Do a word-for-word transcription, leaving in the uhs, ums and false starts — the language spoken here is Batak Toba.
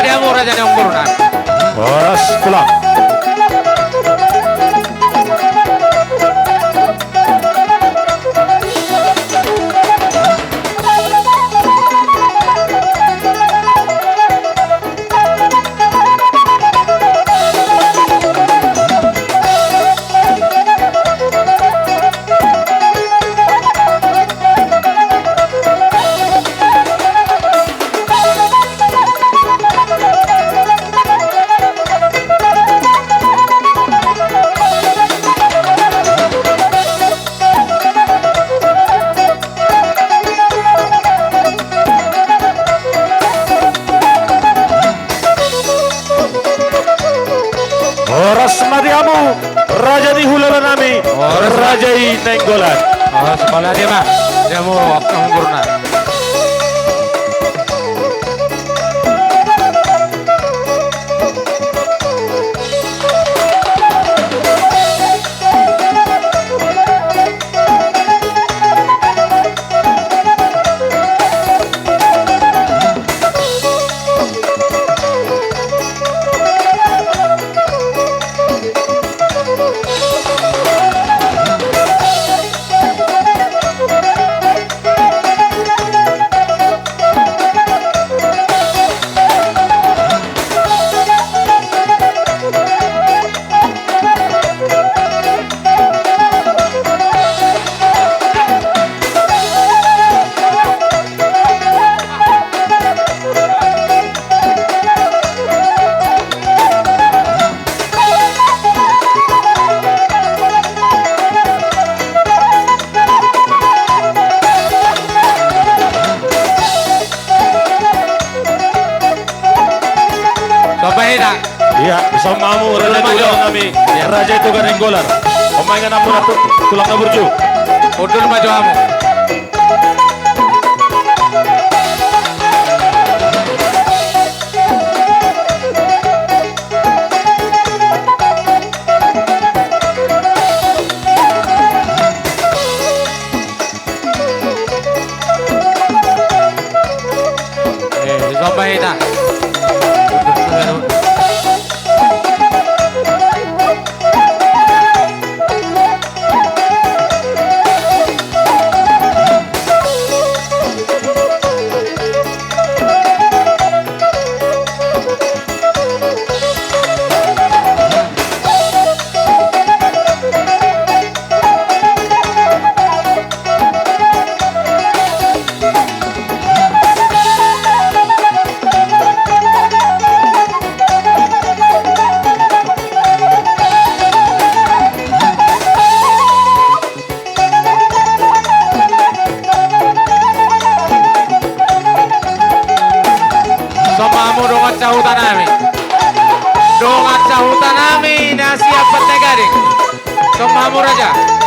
Raja ni Amuk Marugul. Horas tulang. Horas ma di hamu, raja ni hulahula nami, horas ma. Raja i Nainggolan. Horas ma di hamu, raja ni hulahula nami. Somba hita. Ia, somba hamu, raja ni hulahula nami. Ia. Raja i Toga Nainggolan. Omaingan hamu na tu-, tulang na burju. Undul ma jo hamu. Eh, somba hita. Somba hamu dongan sahuta nami. Dongan sahuta nami na sian Bantae Gading. Somba hamu raja.